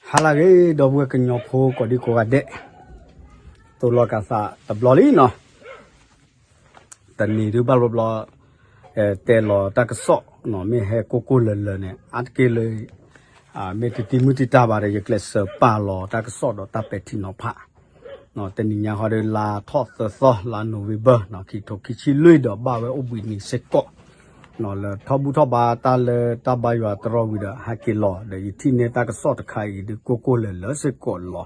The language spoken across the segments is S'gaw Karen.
ဟါလၢအဂ့ၤ ဒီပုၢ်ဝဲၢ်ကညီဖိကိးဒံကိးဂၤဒဲး, သိၣ်လိက့ၤသးတဘျီလံနီၤ, တနံၤဒုးဘၣ်ဘျီဘျီ တဲလီၤတၢ်ကစီၣ်နီၤ မ့ၢ်ဟဲကိၢ်ကိၢ်လၢၤလၢၤန့ၣ် အါတက့ၢ်လၢ မ့ၢ်တတံမုၢ်တံတၢ်ဘၣ်ဒီး ယကျဲးစၢးပာ်လီၤတၢ်ကစီၣ်ဒီးတၢ်ပဲာ်ထံနီၤဖး တနံၤညါဃီဒီး လါထီၣ်သၢသီ လါနိၣ်ဝ့ဘၢၣ် ခံကထိခံဆံလွံၢ်ဒီးဘၣ်ဝဲအိၣ်ဘှံးနံၤစ့ၢ်ကီး, လၢထီၣ်ဘူၣ်ထီၣ်ဘါတၢ်လၢတၢ်ဘါယွၤတရီဝံၤဒီးဟဲက့ၤလီၤ ဒီးယထံၣ်န့ၢ်တၢ်ကစီၣ်တခါအံၤဒုးကိၢ်ကိၢ်လၢၤလၢၤစ့ၢ်ကီးလီၤ.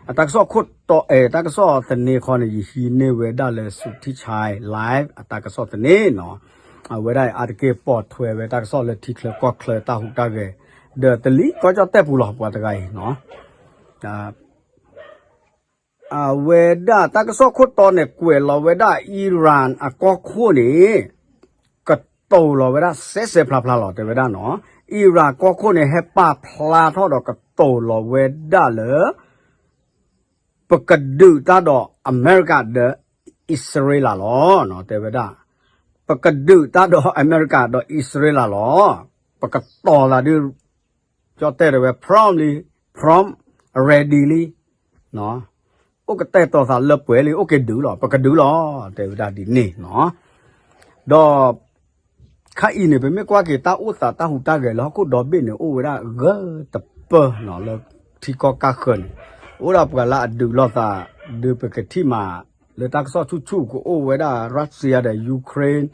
အတၢ်ကစီၣ်ခိၣ်တီ, တၢ်ကစီၣ်သန့ခီန့ၣ် ယဟံးန့ၢ်ဝဲဒၣ်လၢ Suthichai Live အတၢ်ကစီၣ်သန့နီၤ, အဝဲဒၣ်အံၤအါတက့ၢ်ပိာ်ထွဲဝဲတၢ်ကစီၣ်လၢထံချၢကီၢ်ချၢတၢ်ဟူးတၢ်ဂဲၤ, ဒီးတလံၤကီၢ်ကၠီၣ်တဲၣ်ပူၤလီၤ ပှၤတဂၤအံၤနီၤ အဝဲဒၣ်တၢ်ကစီၣ်ခိၣ်တီန့ၣ် ကွဲးလီၤဝဲဒၣ် Iran အကီၢ်ခိၣ်န့ၣ် ကတိၤလီၤဝဲဒၣ်စဲးစဲးဖျါဖျါလီၤ တဲဝဲဒၣ်နီၤ, Iran ကီၢ်ခိၣ်န့ၣ်ဟဲပာ်ဖျါထီၣ်ဒီးကတိၤလီၤဝဲဒၣ်လၢ ပကဒုးတၢ်ဒီးအမဲရကၤဒီးအံၣ်စရ့လးလီၤ တဲဝဲဒၣ်, ပကဒုးတၢ်ဒီးအမဲရကၤဒီးအံၣ်စရ့လးလီၤ, ပကတီၤသးဒုး ကၠီၣ်တဲၣ်တဲဝဲ prompt လံ, prompt ready လံ, အိၣ်ကတဲာ်ကတီၤသးလၢပှဲၤလံ အိၣ်က့ၤဒုးလီၤ ပကဒုးလီၤ တဲဝဲဒၣ်ဒ်န့ၣ်နီၤ, ဒီး ခါအံၤန့ၣ် ပမ့ၢ်ကွၢ်က့ၤတၢ်အိၣ်သးတၢ်ဟူးတၢ်ဂဲၤလၢဟီၣ်ခိၣ်ဒီဘ့ၣ်န့ၣ် အိၣ်ဝဲဒၣ်ဂၢၢ်တပၢၢ်နီၤ လၢထံကီၢ်ကၢ်ဃၢၤန့ၣ် အိၣ်ဒၣ်ပှၤလၢအဒုးလိာ်သး ဒုးပကထံၣ်မး လၢတၢ်ကစီၣ်ဆူၣ်ဆူၣ်ကအိၣ်ဝဲဒၣ် Russia ဒီး Ukraine,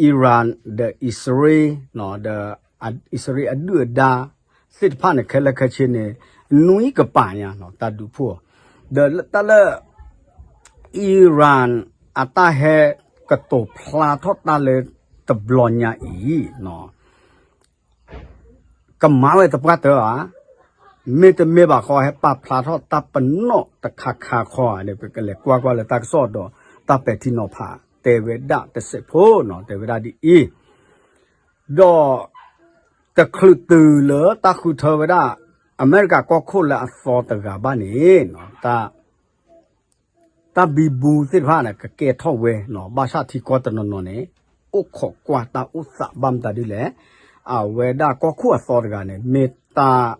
Iran ဒီးအံၣ်စရ့လး, ဒီးအံၣ်စရ့လးအဒုၣ်အဒါသ့ၣ်တဖၣ်န့ၣ် ခဲလၢာ်ခဲဆ့န့ၣ် နွံကပၤညါနီၤ တၢ်ဒုးဖှိၣ်, ဒီးတၢ်လၢ Iran အတၢ်ဟဲကတိၤဖျါထီၣ်တၢ်လၢတဘျီညါအံၤ ကမၤဝဲသပှၢ်တၢၢ်ဧါ, မ့တမ့ၢ်ဘၣ်ဃီ ဟဲပာ်ဖျါထီၣ်တၢ်ပနီၣ်တခါခါခီဧါန့ၣ် ပကလဲၤကွၢ်ကွၢ်လၢတၢ်ကစီၣ်ဒီးတၢ်ပဲာ်ထံနီၤဖး တဲဝဲဒၣ်တစဲးဖိနီၤ တဲဝဲဒၣ်ဒ်အံၤ, ဒီး တချုးတုၤလၢတၢ်ဃုထၢဝဲဒၣ် အမဲရကၤကီၢ်ခိၣ်လၢအသီတဂၤဘၣ်န့ၣ် တၢ်ဘံဘူသ့ၣ်တဖၣ်န့ၣ် ကကဲထီၣ်ဝဲနီၤ ဘၣ်ဆၣ်ထံကီၢ်တနီၤနီၤန့ၣ် အိၣ်ခိးကွၢ်တၢ်အိၣ်သးဘၣ်မတၤဒ်လဲၣ်, အဝဲဒၣ်ကီၢ်ခိၣ်အသီတဂၤန့ၣ် မ့ၢ်တၢ်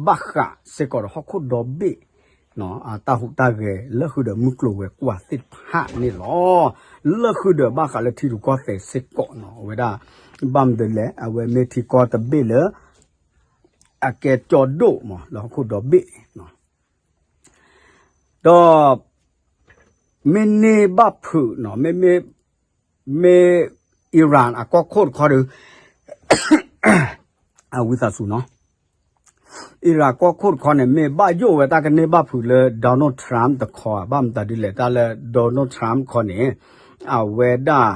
ဘၣ်ဃးစ့ၢ်ကီးဒီးဟီၣ်ခိၣ်ဒီဘ့ၣ် တၢ်ဟူးတၢ်ဂဲၤလၢဃုာ်ဒီးမုၢ်ကျိၤဝဲၤကွာ်သ့ၣ်တဖၣ်န့ၣ်လီၤ. လၢဃုာ်ဒီးဘၣ်ဃးလၢထံရူၢ်ကီၢ်သဲးစ့ၢ်ကီးနီၤ အဝဲဒၣ် ဘၣ်မတၤဒ်လဲၣ် အဝဲမ့ၢ်ထံကီၢ်တဘ့ၣ်လၢ အကဲကၠီဒိၣ်မး လၢဟီၣ်ခိၣ်ဒီဘ့ၣ် ဒီး မ့ၢ်န့ၢ်ဘၣ်ဖုးနီၤ မ့မ့ၢ် မ့ၢ် Iran အကီၢ်ခိၣ်တခီဒီး အဝံသးစူၤနီၤ Iran ကီၢ်ခိၣ်တခီန့ၣ် မ့ၢ်ဘၣ်ယိၣ်ဝဲတၢ်ကန့ၢ်ဘၣ်ဖုးလၢ Donald Trump တခီဧါ ဘၣ်မတၤဒ်လဲၣ် တၢ်လၢ Donald Trump ခီန့ၣ် အဝဲဒၣ်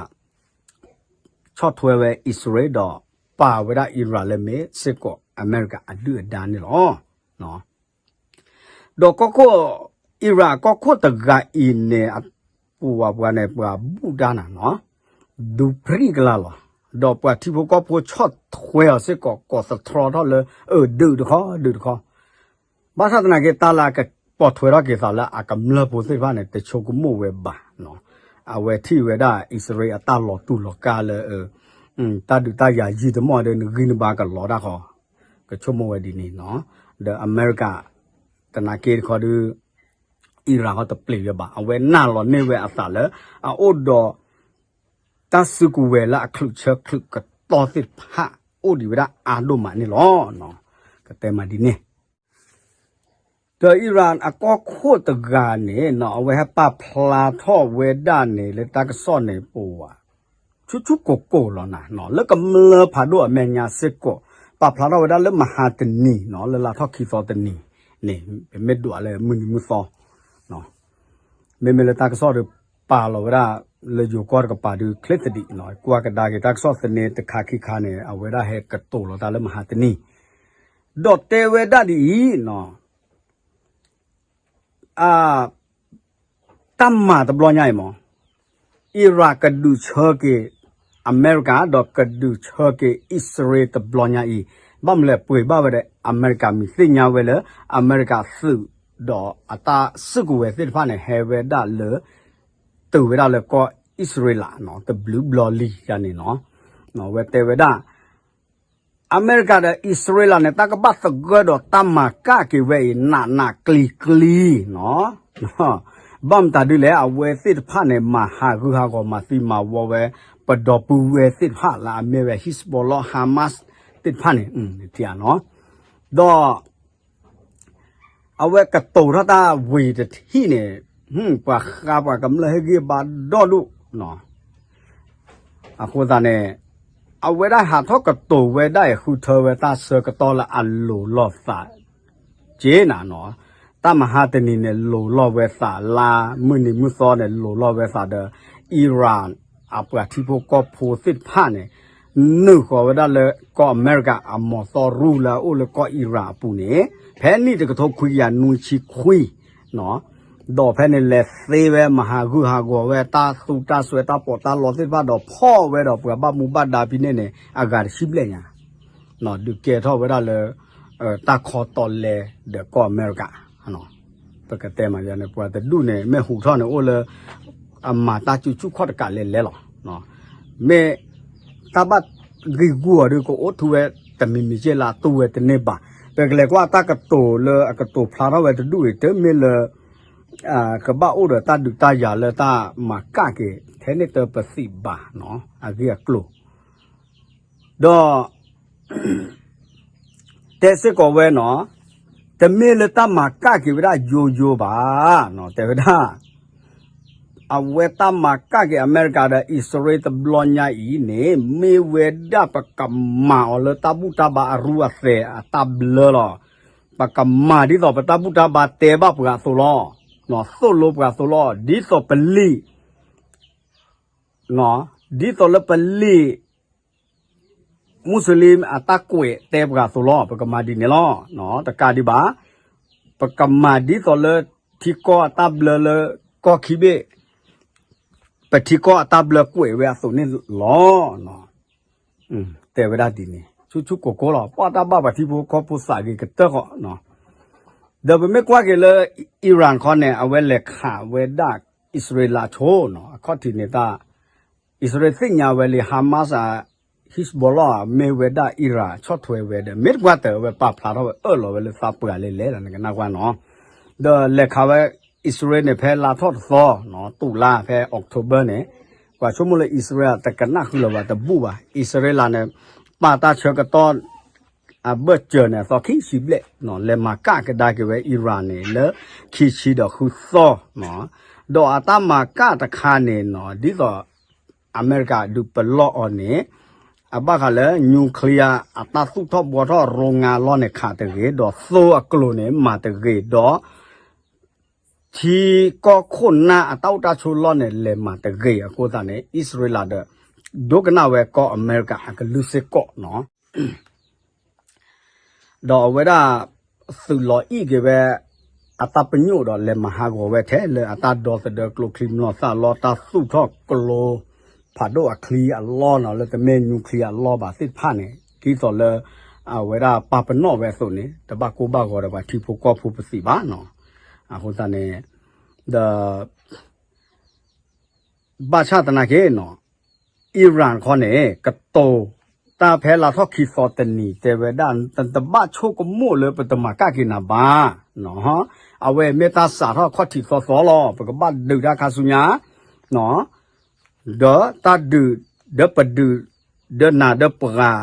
ဆီၣ်ထွဲဝဲအံၣ်စရ့လးဒီး ပာ်ဝဲဒၣ် Iran လၢမ့ၢ်စ့ၢ်ကီးအမဲရကၤအဒုၣ်အဒါန့ၣ်လီၤ. ဒီးကီၢ်ခိၣ် Iran ကီၢ်ခိၣ်တဂၤအံၤန့ၣ် အပူၤဝဲပှၤန့ၣ် ပှၤဘူၣ်တၢ်နၤနီၤ ဒူပြံကလါလီၤ. ဒီးပှၤထံဖိကီၢ်ဖိဆီၣ်ထွဲအီၤစ့ၢ်ကီး ကိးသတြီထီၣ်လၢ အၢ ဒုးတခီ ဒုးတခီ ဘၣ်ဆၣ်သနာ်က့ တၢ်လၢအကပိာ်ထွဲထီၣ်က့ၤသးလၢအကမျၢၢ်ဖိသ့ၣ်တဖၣ်န့ၣ် တဆိကမိၣ်ဝဲဘၣ်. အဝဲထံၣ်ဝဲဒၣ်အံၣ်စရ့လးအတၢ်လီၤတူာ်လီၤကာ်လၢ တၢ်ဒုးတၢ်ယၤယံာ်တမီၢ်ဒီး နဂံၢ်နဘါကလီၤတၢ်ဃီ ကဆိကမိၣ်ဝဲဒ်န့ၣ်နီၤ. ဒီးအမဲရကၤ သနာ်က့တခီဒီး Iran ဃီတပျ့ၤဝဲဘၣ်. အဝဲနာ်လီၤန့ၢ်ဝဲအသးလၢ အအိၣ်ဒီး တၢ်စုကဝဲၤလၢအချုးဆၢချုးကတီၢ်သ့ၣ်တဖၣ် အိၣ်ဒံးဝဲဒၣ်အါဒိၣ်မးန့ၣ်လီၤ. ကတဲမးဒ်န့ၣ် ဒီး Iran အကီၢ်ခိၣ်တဂၤန့ၣ် အဝဲဟဲပာ်ဖျါထီၣ်ဝဲဒၣ်န့ၣ် လၢတၢ်ကစီၣ်န့ၣ်ပူၤ ဆူၣ်ဆူၣ်ကိၢ်ကိၢ်လီၤနၤ လၢကမျၢၢ်ဖးဒိၣ်အမဲာ်ညါစ့ၢ်ကီး ပာ်ဖျါထီၣ်ဝဲဒၣ်လၢမဟါတနံၤနီၤ လၢလါထီၣ်ခံသီတနံၤန့ၣ် ပမ့ၢ်ဒွးလၢမုၢ်နံၤမုၢ်သီ မ့မ့ၢ်လၢတၢ်ကစီၣ်ဒီးပာ်လီၤဝဲဒၣ် လၢယိၤကီၢ်တကပၤဒုးချ့သဒံးနီၤ ကွၢ်ကဒါက့ၤတၢ်ကစီၣ်သန့တခါခံခါန့ၣ် အဝဲဒၣ်ဟဲကတိၤလီၤတၢ်လၢမဟါတနံၤ ဒီးတဲဝဲဒၣ်ဒ်အံၤနီၤ တၢ်မၤတဘျီညါအံၤမး Iran ကဒုးဆၢက့ၤ အမဲရကၤ ဒီးကဒုးဆၢက့ၤအံၣ်စရ့လးတဘျီညါအံၤ ဘၣ်မနုၤလဲၣ် ပှ့ၤဘၣ်ဝဲဒီး အမဲရကၤမံၤသ့ၣ်ညါဝဲလၢ အမဲရကၤသုးဒီးအတၢ်စုကဝဲၤသ့ၣ်တဖၣ်န့ၣ် ဟဲဝဲဒၣ်လၢ တုၤဝဲဒၣ်လၢကီၢ်အံၣ်စရ့လးနီၤ တဘျုးဘျီလံယၤန့ၣ်နီၤ အဝဲတဲဝဲဒၣ် အမဲရကၤဒီးအံၣ်စရ့လးန့ၣ် တၢ်ကဘၣ်သဂၢၢ်ဒီးတၢ်မၤကၣ်က့ၤဝဲအံၤ နးနးကျံၤကျံၤနီၤ. ဘၣ်မတၤဒ်လဲၣ် အဝဲသ့ၣ်တဖၣ်န့ၣ် မၤဟးဂူာ်ဟးဂီၤ မၤသံမၤဝီဝဲ ပဒီပုၢ်ဝဲၢ်သ့ၣ်တဖၣ်လၢအမ့ၢ်ဝဲ Hezbollah Hamas သ့ၣ်တဖၣ်န့ၣ် ထံၣ်ဧါနီၤ. ဒီး အဝဲကတိၤထီၣ်တၢ်ဝံၤတထံၣ်န့ၣ် ပှၤဃါပှၤကမျၢၢ်ဟ့ၣ်ဂံၢ်ဘါဒီဒူၣ်နီၤ. အဃိသတးန့ၣ် အဝဲဒၣ်ဟးထီၣ်ကတိၤဝဲဒၣ်အံၤ ဃုထၢဝဲတၢ်ဆၢကတီၢ်လၢအလိၤလိာ်သး က့နၤနီၤ. တၢ်မဟါတနံၤန့ၣ် လိၤလိာ်ဝဲသးလါ မုၢ်နံၤမုၢ်သီန့ၣ် လိၤလိာ်ဝဲသးဒီး Iran အပှၤထံဖိကီၢ်ဖိသ့ၣ်တဖၣ်န့ၣ် နုာ်ဃီၤဝဲဒၣ်လၢကီၢ်အမဲရကၤအမီၤသီရူၢ်လၢအအိၣ်လၢကီၢ် Iran အပူၤန့ၣ် ဖဲနံၣ်တကထိခွံကယၤနွံဆံခွံ ဒီးဖဲန့ၣ်လဲၤသ့ဝဲ မၤဟးဂူာ်ဟးဂီၤဝဲ တၢ်သူတၢ်စွဲတၢ်ပီးတၢ်လီသ့ၣ်တဖၣ်ဒီး ဖီၣ်ဝဲဒီးပှၤဘၣ်မူဘၣ်ဒါဖဲန့ၣ်န့ၣ် အဂၤတဆံဘျဲၣ်ညါ ဒုးကဲထီၣ်ဝဲဒၣ်လၢ တၢ်ခီတီလဲဒီးကီၢ်အမဲရကၤ ပကတဲမးယၤန့ၣ် ပှၤတဒူၣ်န့ၣ် မ့ၢ်ဟူးထီၣ်န့ၣ် အိၣ်လၢ အမၤတၢ်စုဆူၣ်ခီၣ်တကးလဲၣ်လဲၣ်လီၤ. မ့ၢ်တၢ်ဘၣ်ဂံၢ်ဂူာ်အီၤဒုး ကအိၣ်ထူဝဲတမံၤမံၤက့လၢအတူၢ်ဝဲတန့ၢ်ဘၣ်. ပကလဲၤကွၢ်တၢ်ကတိၤလၢအကတိၤဖျါထီၣ်ဝဲတဒူၣ်အံၤ တမ့ၢ်လၢ ကဘၣ်အိၣ်ဒီးတၢ်ဒုးတၢ်ယၤလၢတၢ်မၤကၣ်က့ၤ ထဲန့ၣ်တပသံးဘၣ်နီၤ အဂ့ၢ်အကျိၤ ဒီး တဲစ့ၢ်ကီးဝဲနီၤ, တမ့ၢ်လၢတၢ်မၤကၣ်က့ၤဝဲဒၣ်ယိယိဘၣ်, တဲဝဲဒၣ်, အဝဲတၢ်မၤကၣ်က့ၤအမဲရကၤဒီးအံၣ်စရ့လးတဘျီညါအံၤန့ၣ် မ့ၢ်ဝဲဒၣ်ပကမၤအီၤလၢတၢ်ဘူၣ်တၢ်ဘါအရူအသဲးအတၢ်ဘျၢလီၤ. ပကမၤဒ်သိးပတၢ်ဘူၣ်တၢ်ဘါတဲဘၣ်ပှၤအသိးလီၤ, သိၣ်လိပှၤအသိးလီၤ, ဒ်သိးပလံာ် ဒ်သိးလၢပလံာ် မူစလ့ၣ်အတၢ်ကွဲးတဲပှၤအသိးလီၤ. ပကမၤဒ်န့ၣ်လီၤ. တကးဒံးဘၣ်, ပကမၤဒ်သိးလၢထံကီၢ်အတၢ်ဘျၢလၢကီၢ်ခံဘ့ၣ်, ပထံကီၢ်အတၢ်ဘျၢကွဲးဝဲအသိးန့ၣ်လီၤ. တဲဝဲဒၣ်ဒ်န့ၣ် ဆူၣ်ဆူၣ်ကိၢ်ကိၢ်လီၤ. ပှၤတၢ်ဘၣ်ပှၤထံဖိကီၢ်ဖိသးဂ့ၤကတၢၢ်ဃီ, ဒီးပမ့ၢ်ကွၢ်က့ၤလၢ Iran ခီန့ၣ် အဝဲလဲၤခးဝဲဒၣ်အံၣ်စရ့လးဆိနီၤ, အခီၣ်ထံးန့ၣ်တၢ် အံၣ်စရ့လးသ့ၣ်ညါဝဲလံ Hamas အ Hezbollah မ့ၢ်ဝဲဒၣ် Iran ဆီၣ်ထွဲဝဲဒီး မ့ၢ်တပှၢ်တၢၢ်ဝဲပာ်ဖျါထီၣ်ဝဲအၢၣ်လီၤဝဲလၢသးပှၢ်လဲၣ်လဲၣ်လီၤ နကနၣ်ကွၢ်နီၤ. ဒီးလဲၤခးဝဲ အံၣ်စရ့လးန့ၣ် ဖဲလါထီၣ်တသီ, တူးလါဖဲ October န့ၣ်, ပှၤဆိကမိၣ်လၢအံၣ်စရ့လးတကနၣ်ဃုာ်လၢၤဘၣ်တဘူၣ်ဘၣ်. အံၣ်စရ့လးန့ၣ် ပာ်တၢ်ဆၢကတီၢ် အဘၢၣ်စၢၤန့ၣ် အသီခံဆံဘျဲၣ်, လဲၤမၤကၣ်ကဒါက့ၤဝဲ Iran န့ၣ် လၢခံဆံဒီးဃုသီ, ဒီးအတၢ်မၤကၣ်တခါန့ၣ်နီၤ ဒ်သိး အမဲရကၤဒုးပလီၢ်အီၤန့ၣ် အဘၣ်ဃးလၢ nuclear အတၢ်သူၣ်ထီၣ်ဘှီထီၣ်ရိငါလီၢ်န့ၣ်ခးတဂ့ၤ, ဒီးသိအကျိၤန့ၣ် မၤတဂ့ၤ, ဒီး ထံကီၢ်ခိၣ်နၢ်အတၢ်အိၣ်တၢ်ဆိးလီၢ်န့ၣ် လဲၤမၤတဂ့ၤအဃိသတးန့ၣ် အံၣ်စရ့လးဒီး ဒိကနၣ်ဝဲကီၢ်အမဲရကၤအကလုၢ်စ့ၢ်ကီးနီၤ. ဒီးအဝဲဒၣ် သုးလီၤအံၣ်က့ၤဝဲ အတၢ်ပညိၣ်ဒီးလဲၤမၤဟးဂီၤဝဲထဲလၢအတၢ်ဒီသဒၢကျိချံမျိာ်သၣ်လီၢ် တၢ်သူၣ်ထီၣ်ကျိ ဖးဒိၣ်အချံအလီၢ်နီၤ လၢတမ့ၢ် nuclear အလီၢ်ဘၣ်သ့ၣ်တဖၣ်န့ၣ် ဒ်သိးလၢ အဝဲဒၣ်ပာ်ပနီၣ်ဝဲအသိးန့ၣ် တဘၣ်ကိၢ်ဘၣ်ဂီၤဒီးပှၤထံဖိကီၢ်ဖိပသံးဘၣ်နီၤ. အဃိသတးန့ၣ် ဒီး ဘၣ်ဆၣ်သနာ်က့နီၤ Iran ခီန့ၣ် ကတိၤတၢ်ဖဲလါထီၣ်ခံသီတနံၤ တဲဝဲဒၣ် တဘၣ်ဆိကမိၣ်လၢပတမၤကၣ်က့ၤနၤဘၣ်, အဝဲမ့ၢ်တၢ်စးထီၣ်ခီၣ်ထံးသီသီလီၤ. ပကဘၣ်ဒုးတၢ်ခါဆူညါ ဒီးတၢ်ဒုး ဒီးပဒုး ဒီးနၤဒီးပှၤ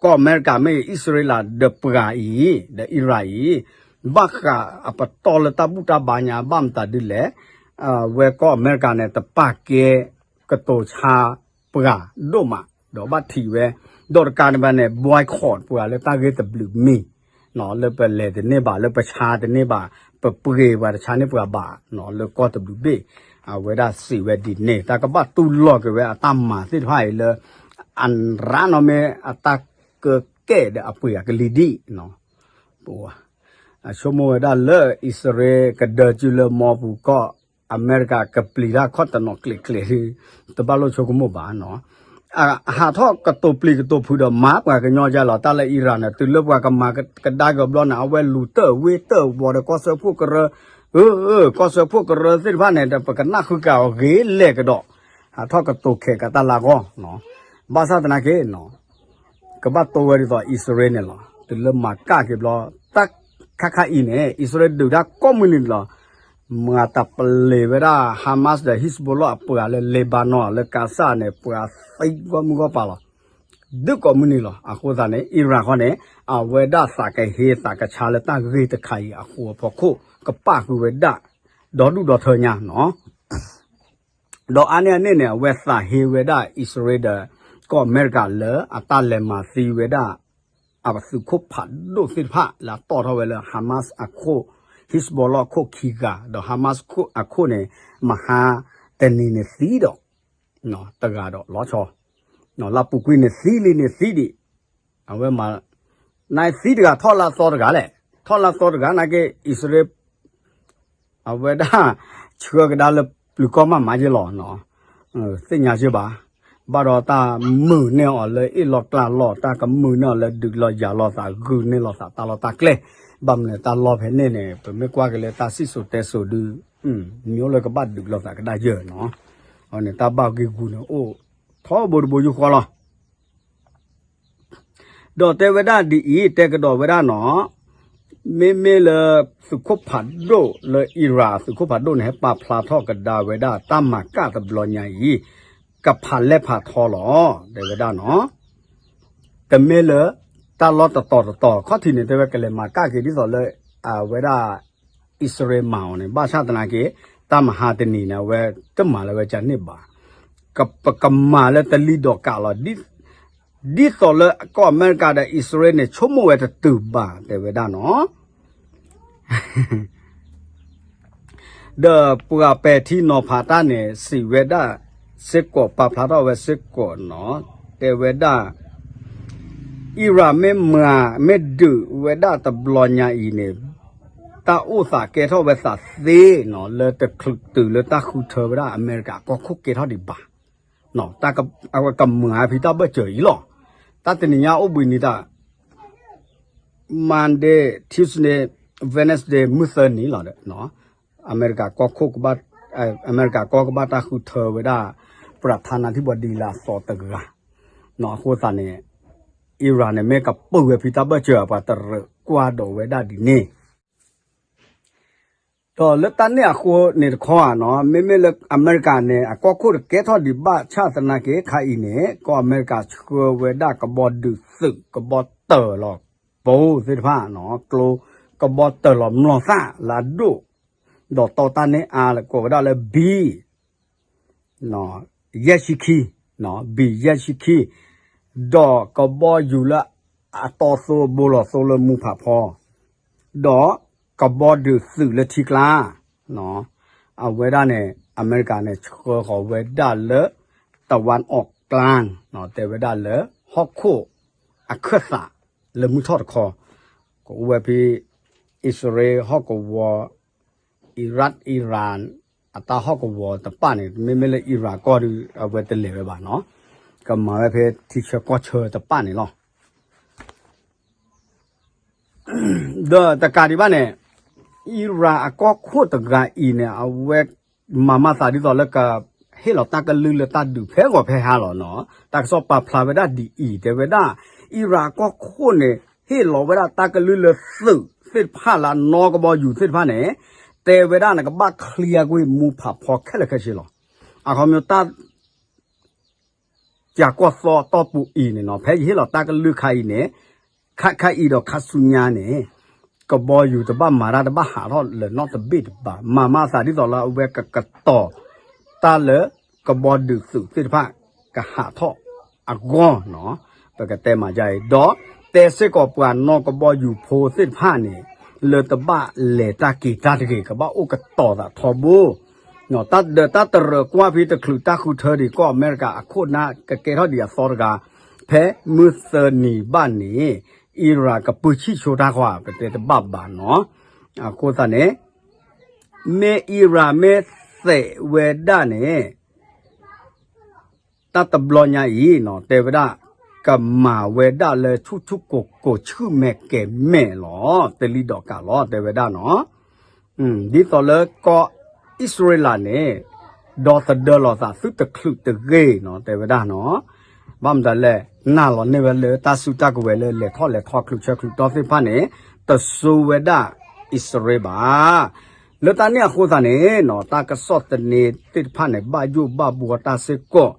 ကီၢ်အမဲရကၤမ့ၢ်ဂ့ၤ အံၣ်စရ့လးဒီးပှၤအံၤ ဒီး Iran အံၤ ဘၣ်ဃးအပတီၢ်လၢတၢ်ဘူၣ်တၢ်ဘါညါ ဘၣ်မတၤဒ်လဲၣ်, ဝဲကီၢ်အမဲရကၤန့ၣ် တပာ်ကဲကတိၤဆါပှၤဒိၣ်မး ဒီးဘၣ်ထံးဝဲ ဒီးတကးန့ၣ်ဘၣ်န့ၣ် boycott ပှၤလၢတၢ်ဂ့ၢ်တဘျုးမံၤ လၢပလဲၤတန့ၢ်ဘၣ် လၢပဆါတန့ၢ်ဘၣ် ပပှ့ၤပှၤတဆါန့ၢ်ပှၤဘၣ် လၢကီၢ်တဘျုးဘ့ၣ် အဝဲဒၣ်စံးဝဲဒ်န့ၣ် တၢ်ကဘၣ်တူၢ်လိာ်က့ၤဝဲအတၢ်မၤသ့ၣ်တဖၣ်အံၤလၢ အရၢနီၢ်မ့ၢ်အတၢ်ကကဲဒီးအပှ့ၤအကလံၤဒံၣ် ပဆိကမိၣ်ဝဲဒၣ်လၢအံၣ်စရ့လးကဒၢစုလၢမီပူၤကီၢ် အမဲရကၤကပျံၤတၢ်ခီၣ်တနီၤကျဲးကျဲး တဘၣ်လိၣ်ဆိကမိၣ်ဘၣ်နီၤ. အဟးထီၣ်ကတိၤပျံၤကတိၤဖုးဒီးမၤပှၤကညီယါလီၤ တၢ်လၢ Iran န့ၣ် တုၤလၢပှၤကမၤကဒါက့ၤဘျီန့ၣ် အဝဲလူၤတၢၢ်ဝ့တၢၢ်ဝီၤဒီးကီၢ်စၢဖှိၣ်ကရၢ, အၢ ကီၢ်စၢဖှိၣ်ကရၢသ့ၣ်တဖၣ်န့ၣ် ပကနၣ်ဃုကၤအီၤဂ့ၤလဲၣ်ကဒီး ဟးထီၣ်ကတိၤခဲးကတၢ်လၢဂီၢ် ဘၣ်ဆၣ်သနာ်က့နီၤ ကဘၣ်တိဝဲဒ်သိးအံၣ်စရ့လးန့ၣ်လီၤ. တုၤလၢမၤကၣ်က့ၤဘျီ တၢ်ခါခါအံၤန့ၣ် အံၣ်စရ့လးဒုးတၢ်ကိးမုၢ်နံၤန့ၣ်လီၤ. မၤတၢ်ပလ့ၤဝဲဒၣ် Hamas ဒီး Hezbollah အပှၤလၢ Lebanon လၢ Gaza န့ၣ် ပှၤသံဂီၢ်မုၢ်ဂီၢ်ပၤလီၤ. ဒုးကိးမုၢ်နံၤလီၤ. အဃိသတးန့ၣ် Iran ဃီန့ၣ် အဝဲဒၣ်သးကဟ့သးကဆါလၢတၢ်ဂ့ၢ်တခါအံၤအဃိအဖီခိၣ် ကပာ်ဃုာ်ဝဲဒၣ် ဒီဒူၣ်ဒီထၢညါနီၤ. ဒီးအါန့ၢ်အန့ၣ်န့ၣ် အဝဲသးဟ့ဝဲဒၣ်အံၣ်စရ့လးဒီး ကီၢ်အမဲရကၤလၢအတၢ်လဲၤမၤသံဝဲဒၣ် အသုးခိၣ်ဖးဒိၣ်သ့ၣ်တဖၣ်လၢအတီၣ်ထီၣ်ဝဲလၢ Hamas အခိၣ် Hezbollah အခိၣ်ခံဂၤ ဒီး Hamas အခိၣ်န့ၣ် မဟါတနံၤန့ၣ်သံဒီး တဂၤဒီးလီၤဆီ လၢပူၤကွံာ်န့ၣ်သံလံန့ၣ်သံဒံး အဝဲမၤ နသံတဂၤထီၣ်လၢအသီတဂၤလဲၣ် ထီၣ်လၢအသီတဂၤနာ်က့ အံၣ်စရ့လး အဝဲဒၣ် ဆှၢကဒါလၢပျုၤကီၢ်မးမးယ့လီၤ သ့ၣ်ညါက့ဘၣ် ဘၣ်ဒီးတၢ်မုာ်န့ၢ်အီၤလၢအ့ၣ်လိာ်ကျါလိာ် တၢ်ကမုာ်န့ၢ်အီၤလၢဒုးလိာ်ယၤလိာ်သး ဂုာ်န့ၢ်လိာ်သးတၢ်လီၢ်တၢ်ကျဲ ဘၣ်မနုၤတၢ်လီၢ်ဖဲန့ၣ်န့ၣ် ပမ့ၢ်ကွၢ်က့ၤလၢတၢ်စံၣ်စိၤတဲစိၤဒု မ့ၢ်အိၣ်လၢကဘၣ်ဒုးလိာ်သးကဒါယၢၢ်နီၤ အန့ၣ်တၢ်ဘၣ်ဂံၢ်ဂူာ်န့ၣ်အိၣ်ထီဘိတဘိယူၢ်ဃီလီၤ ဒီးတဲဝဲဒၣ်ဒ်အံၤ တဲကဒီးဝဲဒၣ်နီၤ မ့မ့ၢ်လၢ သုးခိၣ်ဖးဒိၣ်လၢ Iran သုးခိၣ်ဖးဒိၣ်န့ၣ် ဟဲပာ်ဖျါထီၣ်ကဒါဝဲဒၣ် တၢ်မၤကၣ်တဘျီညါအံၤ ကဖးလဲၢ်ဖးထီလီၤ တဲဝဲဒၣ်နီၤ တမ့ၢ်လၢ တၢ်လီၢ်တတီၤတတီၤ ခီၣ်ထံးန့ၣ် တဲဝဲကလဲၤမၤကၣ်က့ၤဒ်သိးလၢ အဝဲဒၣ် အံၣ်စရ့လးမၤအီၤန့ၣ် ဘၣ်ဆၣ်သနာ်က့ တၢ်မဟါတနံၤန့ၣ် အဝဲတမၤလၢၤဝဲကန့ၣ်ဘၣ် ပကမၤလၢတလံၤဒီးကးလီၤ ဒ်သိးလၢကီၢ်အမဲရကၤဒီးအံၣ်စရ့လးန့ၣ် ဆိကမိၣ်ဝဲတတုၤဘၣ် တဲဝဲဒၣ်နီၤ ဒီးပှၤပဲာ်ထံနီၤဖးတၢ်န့ၣ် စံးဝဲဒၣ်စ့ၢ်ကီး ပာ်ဖျါထီၣ်ဝဲစ့ၢ်ကီးနီၤ တဲဝဲဒၣ် Iran မ့ၢ်မၤ မ့ၢ်ဒုးဝဲဒၣ်တဘျီညါအံၤန့ၣ် တၢ်အိၣ်သးကဲထီၣ်ဝဲသးသ့နီၤ လၢတချုးတုၤလၢတၢ်ဃုထၢဝဲဒၣ်အမဲရကၤကီၢ်ခိၣ်ကဲထီၣ်ဒံးဘၣ် အဝဲကမၤဖဲတၢ်ဘၢၣ်စၢၤအံၤလီၤ တၢ်တနံၤညါအိၣ်ဘှံးနံၤတၢ် Monday, Tuesday, Wednesday မုၢ်သၢနံၤလီၤဒီး အမဲရကၤကီၢ်ခိၣ် အမဲရကၤကီၢ်ကဘၣ်တၢ်ဃုထၢဝဲဒၣ် ပြၣ်ထါနါထံၣ်ဘီဒံလၢအသီတဂၤ အဃိသတးန့ၣ် Iran န့ၣ် မ့ၢ်ကပုာ်ဝဲဖဲတၢ်ဘၢၣ်စၢၤ ပှၤတရၢးကွၢ်ဒီးဝဲဒၣ်ဒ်န့ၣ် ဒီးလၢတၢ်န့ၣ်အဃိန့ၣ်တခီဧါနီၤ မ့မ့ၢ်လၢအမဲရကၤန့ၣ် အကီၢ်ခိၣ်တကဲထီၣ်ဒံးဘၣ်ဆၣ်သနာ်က့ခါအံၤန့ၣ် ကီၢ်အမဲရကၤဆှၢဝဲဒၣ်ကဘီဒုးသုး ကဘီတၢၢ်လီၤပိသ့ၣ်တဖၣ် ကျိ ကဘီတၢၢ်လီၤမျိာ်သၣ်လၢအဒိၣ် ဒီးတီတၢ်န့ၢ်အါလၢကိးဝဲဒၣ်လၢ B ယဲၢ်ဆံခံ B ယဲၢ်ဆံခံ ဒီးကဘီယူၤလၢအတီသိဘိလီၤသိလၢမူဖးဖီ ဒီးကဘီဒုးသုးလၢထံကျါ အဝဲဒၣ်န့ၣ် အမဲရကၤန့ၣ် ဆှၢဃီၤဝဲဒၣ်လၢ တဝၣ်အီၣ်ကျါ တဲဝဲဒၣ်လၢဟီၣ်ခိၣ်အခၢၣ်သးလၢမုၢ်ထီၣ်တခီ ကအိၣ်ဝဲဖဲ အံၣ်စရ့လးဟီၣ်ကဝီၤ Iraq Iran အတၢ်ဟီၣ်ကဝီၤတပၣ်န့ၣ် မ့မ့ၢ်လၢ Iran ကီၢ်ဒီး အဝဲတလဲၤဝဲဘၣ်နီၤ ကမၤဝဲဖဲထံဆၢကီၢ်ဆၢတပၣ်န့ၣ်လီၤ. ဒီးတကးဒံးဘၣ်န့ၣ် Iran အကီၢ်ခိၣ်တဂၤအံၤန့ၣ် အဝဲမၤမၤသးဒ်သိးလၢကဟ့ၣ်လီၤတၢ်ကလုၢ်လၢတၢ်ဒုးဖဲဂီၤဖဲဟါလီၤနီၤ တၢ်ကစီၣ်ပာ်ဖျါဝဲဒၣ်ဒ်အံၤ တဲဝဲဒၣ် Iran အကီၢ်ခိၣ်န့ၣ် ဟ့ၣ်လီၤဝဲဒၣ်တၢ်ကလုၢ်လၢသုးသ့ၣ်တဖၣ်လၢအနီၢ်ကဘီယူၤသ့ၣ်တဖၣ်န့ၣ် တဲဝဲဒၣ်နကဘၣ်ချံကွံာ်မူဖးဖီခဲလၢာ်ခဲဆ့လီၤ. အခီပညီတၢ် ကၢ်ကီၢ်သီတီၢ်ပူၤအံၤန့ၣ်နီၤ ဖဲယဟ့ၣ်လီၤတၢ်ကလုၢ်ခါအံၤန့ၣ် ခါခါအံၤဒီးခါဆူညါန့ၣ် ကဘီယူၤတဘၣ်မၤတၢ်တဘၣ်ဟးထီၣ်လၢၤနီတဘ့ၣ်တဘၣ် မၤမၤသးဒ်သိးလၢအဝဲကကတီၤ တၢ်လၢကဘီဒုးသုးသ့ၣ်တဖၣ် ကဟးထီၣ်အဂီၢ်နီၤ ပကတဲမၤဒ်အံၤ ဒီးတဲစ့ၢ်ကီးပှၤနီၢ်ကဘီယူၤဖိသ့ၣ်တဖၣ်န့ၣ် လၢတဘၣ်လဲၤတၢ်က့ၤတၢ်တဂ့ၤ ကဘၣ်အိၣ်ကတီၤသးထီဘိ ဒီးတၢ်တရၢးကွၢ်ဖဲတချုးတၢ်ဃုထၢဒံးကီၢ်အမဲရကၤအခိၣ်နၢ်ကကဲထီၣ်ဒံးအသီတဂၤ ဖဲမုၢ်သၢနံၤဘၣ်န့ၣ် Iran ကပၢဆံၣ်ဆိတၢ်ဃီ ပတဲတဘၣ်ဘၣ်နီၤ အဃိသတးန့ၣ် မ့ၢ် Iran မ့ၢ်သဲးဝဲဒၣ်န့ၣ် တၢ်တဘျီညါအံၤနီၤ တဲဝဲဒၣ် ကမၤဝဲဒၣ်လၢဆူၣ်ဆူၣ်ကိၢ်ကိၢ်ဆူၣ်မဲာ်ကဲၤမဲာ်လီၤ တလံၤဒီးကးလီၤ တဲဝဲဒၣ်နီၤ ဒ်သိးလၢကီၢ်အံၣ်စရ့လးန့ၣ် ဒီသဒၢလီၤသးသုတချုးတဂ့ၤနီၤ တဲဝဲဒၣ်နီၤ ဘၣ်မတၤလဲၣ် နာ်လီၤန့ၢ်ဝဲလၢတၢ်စုတၢ်ကဝဲၤလၢလဲၤထီၣ်လဲၤထီ ချုးဆၢချုးတီသ့ၣ်တဖၣ်န့ၣ် တစိဝဲဒၣ်အံၣ်စရ့လးဘၣ်. လၢတၢ်န့ၣ်အဃိသတးန့ၣ်နီၤ တၢ်ကစီၣ်သန့သ့ၣ်တဖၣ်န့ၣ် ဘၣ်ယိၣ်ဘၣ်ဘှီတၢ်စ့ၢ်ကီး,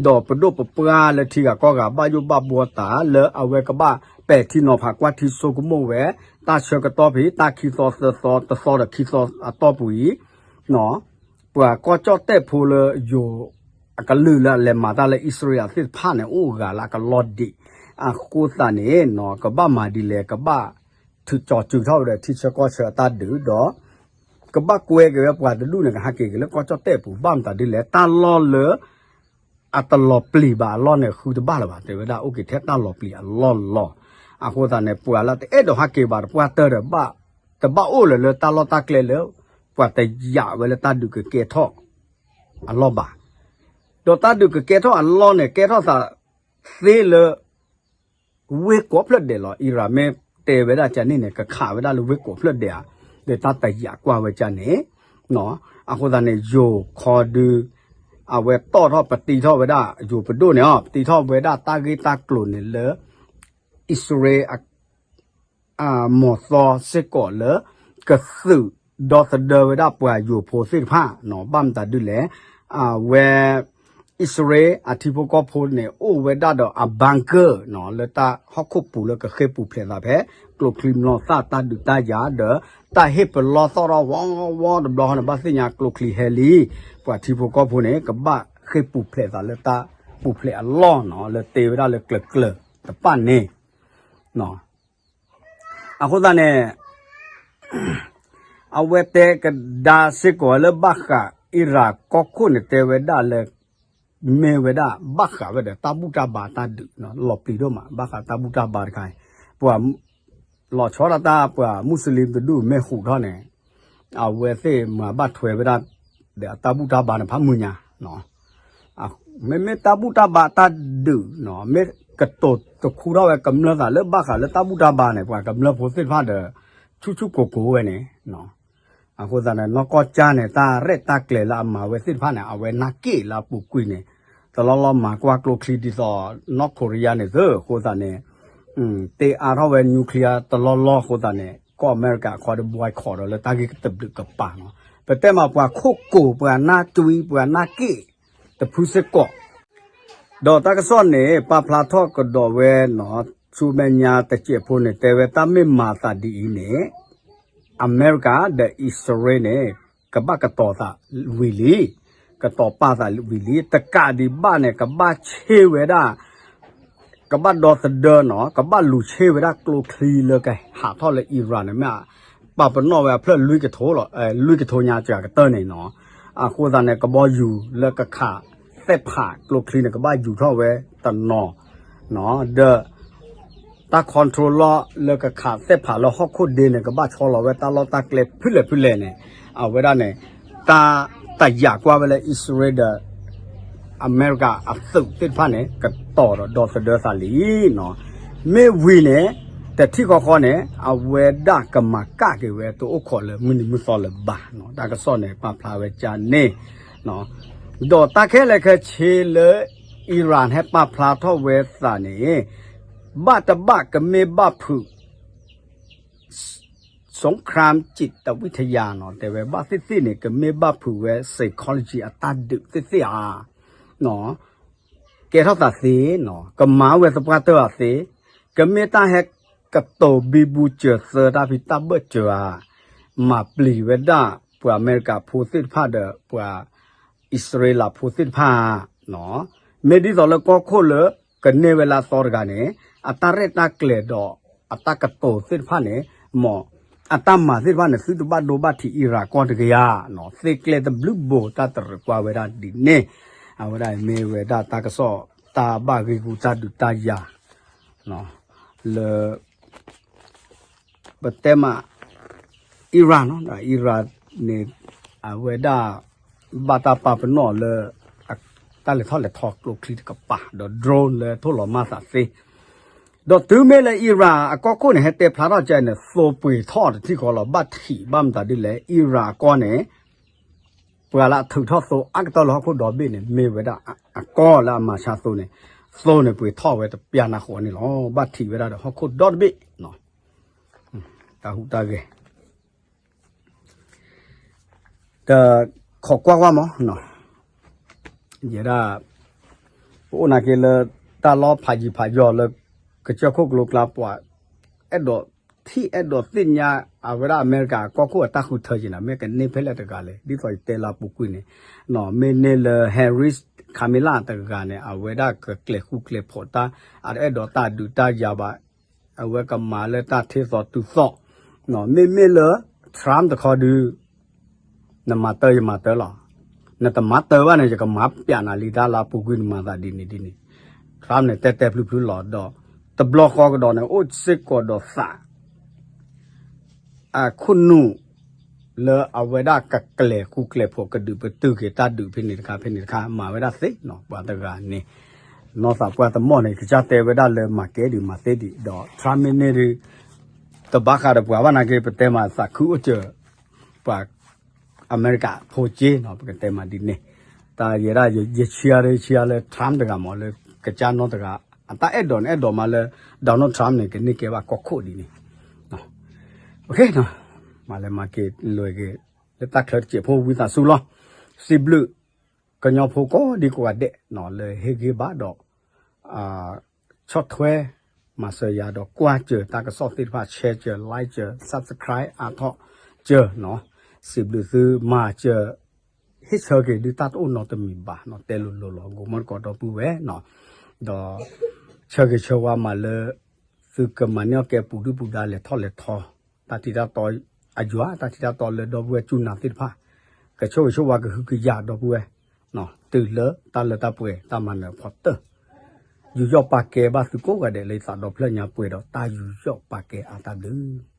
ဒီးပဒိၣ်ပပှၢ်လၢထံဂၤကီၢ်ဂၤ ဘၣ်ယိၣ်ဘၣ်ဘှီတၢ်လၢအဝဲကဘၣ်ပဲာ်ထံနီၤဖးကွၢ်ထံဆိကမိၣ်ဝဲ တၢ်ဆၢကတီၢ်ဖဲ တၢ်ခံသီသၢသီ တသီဒီးခံသီအတီၢ်ပူၤအံၤ ပှၤကီၢ်ကၠီၣ်တဲၣ်ဖိလၢယိၤ အကလုာ်လၢအလဲၤမၤတၢ်လၢအံၣ်စရ့လးသ့ၣ်တဖၣ်န့ၣ် အိၣ်ဂၤလၢအကလီၢ်ဒံး. အဃိသတးန့ၣ်နီၤ ကဘၣ်မၤဒ်လဲၣ် ကဘၣ်ထုးကၠီၤစုၤထီၣ်ဝဲဒီးထံဆၢကီၢ်ဆၢအတၢ်ဒုးဒီး ကဘၣ်ကွဲက့ၤဝဲပှၤတဒူၣ်န့ၣ် ကဟးက့ၤက့ၤလၢကီၢ်ကၠီၣ်တဲၣ်ပူၤ ဘၣ်မတၤဒ်လဲၣ် တၢ်လီၢ်လၢ အတလီၤပျံၤဘၣ်အလီၢ်န့ၣ် ဃုတဘၣ်လၢၤဘၣ် တဲဝဲဒၣ် အိၣ်က့ၤထဲတၢ်လီၤပျံၤအလီၢ်လီၤ. အဃိသတးန့ၣ် ပှၤလၢတအဲၣ်ဒိးဟးက့ၤဘၣ် တပှၢ်တၢၢ်ဒီး တဘၣ်အိၣ်လၢၤလၢတၢ်လီၢ်တၢ်ကျဲလၢ ပှၤတယာ်ဝဲလၢတၢ်ဒုးကကဲထီၣ်အလီၢ်ဘၣ်. ဒီးတၢ်ဒုးကကဲထီၣ်အလီၢ်န့ၣ် ကဲထီၣ်သးသ့လၢ ဝ့ၢ်ကိးဖျၢၣ်ဒဲးလီၤ. အံရၣ်မ့ၢ်တဲဝဲဒၣ်ကန့ၣ်န့ၣ် ကခးဝဲဒၣ်လၢဝ့ၢ်ကိးဖျၢၣ်ဒဲးဧါ, ဒီးတၢ်တယာ်ကွၢ်ဝဲကန့ၣ် အဃိသတးန့ၣ် ယိၤခီဒု အဝဲတီၣ်ထီၣ်ပတံထီၣ်ဝဲဒၣ် ယိၤပဒိၣ်န့ၣ် ပတံထီၣ်ဝဲဒၣ်တၢ်ဂ့ၢ်တၢ်ကျိၤန့ၣ်လၢ အံၣ်စရ့လး အမီၤသီစ့ၢ်ကီးလၢ ကသုးဒီသဒၢဝဲဒၣ်ပှၤယိၤဖိသ့ၣ်တဖၣ်နီၤ, ဘၣ်မတၤဒ်လဲၣ်, အဝဲ အံၣ်စရ့လးအထံဖိကီၢ်ဖိန့ၣ် အိၣ်ဝဲဒၣ်ဒီးအ bunker နီၤ လၢတၢ်ဟီၣ်ခိၣ်ပူၤလၢကဃ့ၢ်ပူၤဖျဲးသးဖဲ ကျိချံမျိာ်သၣ်တၢ်ဒုးတၢ်ယၤဒီး တၢ်ဟ့ၣ်ပလီၢ်သီၣ်ထီၣ်ဝီဝီတဘျီဃီန့ၣ် ဘၣ်သ့ၣ်ညါကျိချံဟဲလံ, ပှၤထံဖိကီၢ်ဖိန့ၣ် ကဘၣ်ဃ့ၢ်ပူၤဖျဲးသးလၢတၢ်ပူၤဖျဲးအလီၢ်နီၤ, လၢတ့ဝဲဒၣ်လၢကျၢၤကျၢၤတပၣ်န့ၣ် အဃိသတးန့ၣ် အဝဲတဲကဒါစ့ၢ်ကီးလၢဘၣ်ဃးအံရၣ်ကီၢ်ခိၣ်န့ၣ် တဲဝဲဒၣ်လၢ မ့ၢ်ဝဲဒၣ်ဘၣ်ဃးဝဲဒီး တၢ်ဘူၣ်တၢ်ဘါတၢ်ဒုး လီၤပျံၤဒိၣ်မး ဘၣ်ဃးတၢ်ဘူၣ်တၢ်ဘါတခါအံၤ, ပှၤ လီၤဆီဒၣ်တၢ်ပှၤမူစလ့ၣ်တဒူၣ်မ့ၢ်ဟူးထီၣ်န့ၣ် အဝဲသ့ၣ်မၤဘၣ်ထွဲဝဲဒၣ် ဒီးတၢ်ဘူၣ်တၢ်ဘါန့ၣ် ဖးမုၢ်ညါ မ့မ့ၢ်တၢ်ဘူၣ်တၢ်ဘါတၢ်ဒုးနီၤ မ့ၢ်ကတိၤတခူထီၣ်ဝဲကမျၢၢ်သးလၢဘၣ်ဃးလၢတၢ်ဘူၣ်တၢ်ဘါန့ၣ် ပှၤကမျၢၢ်ဖိသ့ၣ်တဖၣ်ဒီး ဆူၣ်ဆူၣ်ကိၤကိၤဝဲန့ၣ်, အဃိသတးန့ၣ် နီၢ်ကီၢ်ကၠၢ်န့ၣ် တၢ်ရဲၣ်တၢ်ကျဲၤလၢအမၤဝဲသ့ၣ်တဖၣ်န့ၣ် အဝဲနာ်က့ၣ်လၢအပူၤကွံာ်န့ၣ် တလီၢ်လီၢ်မၤကွၢ်ကျိချံဒ်သိး နီၢ်ခိရံယါန့ၣ်သၢ အဃိသတးန့ၣ် တ့အါထီၣ်ဝဲ nuclear တလီၢ်လီၢ်အဃိသတးန့ၣ် ကီၢ်အမဲရကၤအခီဒီး boycott ဒီးလၢတၢ်ဂ့ၢ်ကတဘျုးကပၤနီၤ, ပတဲမးပှၤခိၣ်ကိၤ ပှၤနၢ်တွံ ပှၤနၢ်က့ၣ် တဖုစ့ၢ်ကီး ဒီးတၢ်ကစီၣ်န့ၣ် ပာ်ဖျါထီၣ်ကဒီးဝဲနီၤ, ဆူမဲာ်ညါတစဲးဖိန့ၣ် တဲဝဲတၢ်မ့ၢ်မၤသးဒ်အံၤန့ၣ် အမဲရကၤဒီးအံၣ်စရ့လးန့ၣ် ကဘၣ်ကတီၤသးဝံၤလံ, ကတီၤပာ်သးဝံၤလံ, တကးဒံးဘၣ်န့ၣ် ကဘၣ်ဆ့ဝဲဒၣ် ကဘၣ်ဒီသဒၢနီၤ, ကဘၣ်လူၤဆ့ဝဲဒၣ်ကျိချံလၢကဟးထီၣ်လၢအံရၣ်န့ၣ်မ့ၢ် ပာ်ပနီၣ်ဝဲအဖျၢၣ်လွံၢ်ကထိလီၤ, လွံၢ်ကထိညါစှၤကတၢၢ်န့ၣ်နီၤ, အဃိသတးန့ၣ် ကဘီယူၤလၢကခးသဲၣ်ဖးကျိချံန့ၣ် ကဘၣ်ယူၤထီၣ်ဝဲတနီၤ ဒီး တၢ် control လီၢ်လၢကခးသဲၣ်ဖးလၢဟီၣ်ခိၣ်ဒ့န့ၣ် ကဘၣ်ဆီလီၤဝဲတၢ်လီၢ်တၢ်ကျဲဖဲလဲၣ်ဖဲလဲၣ်န့ၣ် အဝဲဒၣ်န့ၣ် တၢ်တယာ်ကွၢ်ဝဲလၢအံၣ်စရ့လးဒီး အမဲရကၤအသုးသ့ၣ်တဖၣ်န့ၣ် ကတီၤဒီးဒီသဒၢသးလံနီၤ, မ့ၢ်ဝံၤန့ၣ် တထံၣ်ဃီဃီန့ၣ် အဝဲဒၣ်ကမၤကၣ်က့ၤဝဲတအိၣ်ခိးလၢမုၢ်နံၤမုၢ်သီလၢၤဘၣ်နီၤ, တၢ်ကစီၣ်န့ၣ် ပာ်ဖျါဝဲကန့ၣ် ဒီးတၢ်ခဲလၢာ်ခဲဆ့လၢ အံရၣ်ဟဲပာ်ဖျါထီၣ်ဝဲသးန့ၣ် ဘၣ်တဘၣ်ကမ့ၢ်ဘၣ်ဖုး สงครามจิตวิทยาနီၤ, တဲဝဲဘၣ်သ့ၣ်သ့ၣ်န့ၣ် ကမ့ၢ်ဘၣ်ဖုးဝဲ psychology အတၢ်ဒုးသ့ၣ်သ့ၣ်ဧါ ကဲထီၣ်သးသ့နီၤ, ကမၤဝဲသပှၢ်တၢၢ်ဧါသ့, ကမ့ၢ်တၢ်ဟဲကတိၤဘံဘူစၢၤသၢတၢ်ဖံးတၢ်ဘၢၣ်စၢၤဧါ, မၤပျံၤဝဲဒၣ်ပှၤအမဲရကၤဖိသ့ၣ်တဖၣ်ဒီး ပှၤအံၣ်စရ့လးဖိသ့ၣ်တဖၣ် မ့ၢ်ဒ်သိးလၢကီၢ်ခိၣ်လၢကန့ၢ်ဝဲလၢအသီတဂၤန့ၣ် အတၢ်ရဲၣ်တၢ်ကျဲၤဒီးအတၢ်ကတိၤသ့ၣ်တဖၣ်န့ၣ် မ်အတၢ်မၤသ့ၣ်တဖၣ်န့ၣ် သုတဘၣ်ဒိဘၣ်ထံးအံရၣ်ကီၢ်တဂ့ၤဧါ, သ့ကျဲတဘျုးဘိးတၢ်တရၢၢ်ကွၢ်ဝဲဒၣ်ဒ်န့ၣ်, အဝဲဒၣ်မ့ၢ်ဝဲဒၣ်တၢ်ကစီၣ် တၢ်ဘၣ်ဂ့ၢ်ဂူတၢ်ဒုးတၢ်ယၤ လၢ ပတဲမး အံရၣ်နီၤ, အံရၣ်န့ၣ် အဝဲဒၣ် ဘၣ်တၢ်ပာ်ပနီၣ်လၢ တၢ်လဲၤထီၣ်လဲၤထီကျိချံတကပၤ ဒီး drone လၢထိၣ်လီၤမၢ်သးသ့, ဒီးတုၤမ့ၢ်လၢအံရၣ်အကီၢ်ခိၣ်န့ၣ် ဟဲတဲဖျါထီၣ်ကဲန့ၣ် သိပှ့ၤထီၣ်တထံၣ်ဃီလီၤ, ဘၣ်ထံးဘၣ်မတၤဒ်လဲၣ် အံရၣ်အကီၢ်န့ၣ် ပှၤလၢအထုးထီၣ်သိအါကတၢၢ်လၢဟီၣ်ခိၣ်ဒီဘ့ၣ်န့ၣ် မ့ၢ်ဝဲဒၣ်အကီၢ်လၢအမၤဆါသိန့ၣ်, သိန့ၣ်ပှ့ၤထီၣ်ဝဲတပျၢ်နၢ်ဃီန့ၣ်လီၤ. ဘၣ်ထံးဝဲဒၣ်ဒီးဟီၣ်ခိၣ်ဒီတဘ့ၣ်, တၢ်ဟူးတၢ်ဂဲၤ တခိးကွၢ်ကွၢ်မး, ယဲဒၣ် ပအိၣ်နာ်က့လၢ တၢ်လီၢ်ဖးယံၤဖးယီၤလၢ ကစၢၢ်ခိၣ်ကလိကျါပှၤ အဲၣ်ဒိးထံၣ်အဲၣ်ဒိးသ့ၣ်ညါ အဝဲဒၣ်အမဲရကၤကီၢ်ခိၣ်အတၢ်ဃုထၢက့ၤန့ၣ် မ့ၢ်ကန့ၢ်ဖဲလဲၣ်တဂၤလဲၣ်. ဒ်သိးယတဲလၢအပူၤကွံာ်န့ၣ် မ့ၢ်န့ၢ်လၢ Harris Kamala တဂၤန့ၣ် အဝဲဒၣ်ကကျဲၤဃူကျဲၤဖိးတၢ် အတအဲၣ်ဒိးတၢ်ဒုးတၢ်ယၤဘၣ် အဝဲကမၤလၢတၢ်ထ့သိးတုၤသိး, မ့မ့ၢ်လၢ Trump တခီဒုး နမၤတၢ်ယမၤတၢ်လီၤ. နတမၤတၢ်ဘၣ်န့ၣ် ယကမၤပျးနၤလံတၢ်လၢအပူၤကွံာ်နမၤသးဒ်န့ၣ်ဒ်န့ၣ်, Trump န့ၣ် တဲတဲဖျုဖျုလီၤဒီး တဘျီဃီကဒီးန့ၣ် အိၣ်စ့ၢ်ကီးဒီးသး အခိၣ်နူာ် လၢအဝဲဒၣ်ကကျဲၤဃူကျဲၤဖိးကဒုးပတုာ်က့ၤတၢ်ဒုးဖဲန့ၣ်တခါဖဲန့ၣ်တခါ မၤဝဲဒၣ်သ့နီၤ ပှၤတဂၤန့ၣ် နီၢ်သးပှၢ်တမီၢ်န့ၣ် ကစၢ်တဲဝဲဒၣ်လၢမၤကဲဒံးမၤသ့ဒံးဒီး Trump မ့ၢ်န့ၢ်ဒုး တဘၣ်ဃးဒီးပှၤဘၣ်နာ်က့ ပတဲမးသးခုအိၣ်စၢၤ ပှၤ အမဲရကၤဖိက့နီၤ ပကတဲမးဒ်န့ၣ်, တၢ်ယဲဒၣ်ယဆံးအါဒ်ဆံးအါလၢ Trump တဂၤမး လၢကစၢ်နီၢ်တဂၤ အတၢ်အဲၣ်ဒိးန့ၣ် အဲၣ်ဒိးမးလၢ Donald Trump န့ၣ် ကန့ၢ်ကဲဘၣ်ကီၢ်ခိၣ်ဒ်န့ၣ် မၤလဲၤမၤက့ၤလဲၤက့ၤ လၢတၢ်ချၢတစဲးဖိဝံသးစူၤလီၤ. စံးဘျုး ကညီဖိကိးဒံကိးဂၤဒဲး လၢဟ့ၣ်ဂံၢ်ဘါဒီး ဆီၣ်ထွဲ မၤစၢၤယၤဒီးကွၢ်စၢၤတၢ်ကစီၣ်သ့ၣ်တဖၣ် share စၢၤ like စၢၤ subscribe အါထီၣ်စၢၤနီၤ, စံးဘျုးသုမၤစၢၤ ဟ့ၣ်ဆၢက့ၤဒုးတၢ်တအိၣ်နီတမံၤဘၣ်နီၤ တဲလိၤလိၤလီၤ ဂိၤမီၢ်တကိးဒီပုၢ်ဝဲၢ်နီၤ, ဒီး ဆၢဂ့ၤဆၢဝါမးလၢ သုကမၤန့ၢ်အီၣ်ကဲပူၤဒုၣ်ပူၤဒါလဲၤထီၣ်လဲၤထီ တၢ်ထံတၢ်တီ အယွၤတၢ်ထံတၢ်တီလၢဒီပုၢ်ဝဲၢ်စူၢ်နာ်သ့ၣ်တဖၣ် ကဆိၣ်ဂ့ၤဆိၣ်ဝါကဟုကယာ်ဒီပုၢ်ဝဲၢ် တုၤလၢတၢ်လၢတၢ်ပှဲၤတၢ်မၤနၢၤအဖီတၢၢ် ယူးယီၣ်ပာ်ကဲဘၣ်သုကိးဂၤဒဲးလၢယသးဒီဖျၢၣ်ညါပှဲၤဒီးတၢ်ယူးယီၣ်ပာ်ကဲအါတၢ်ဘျုး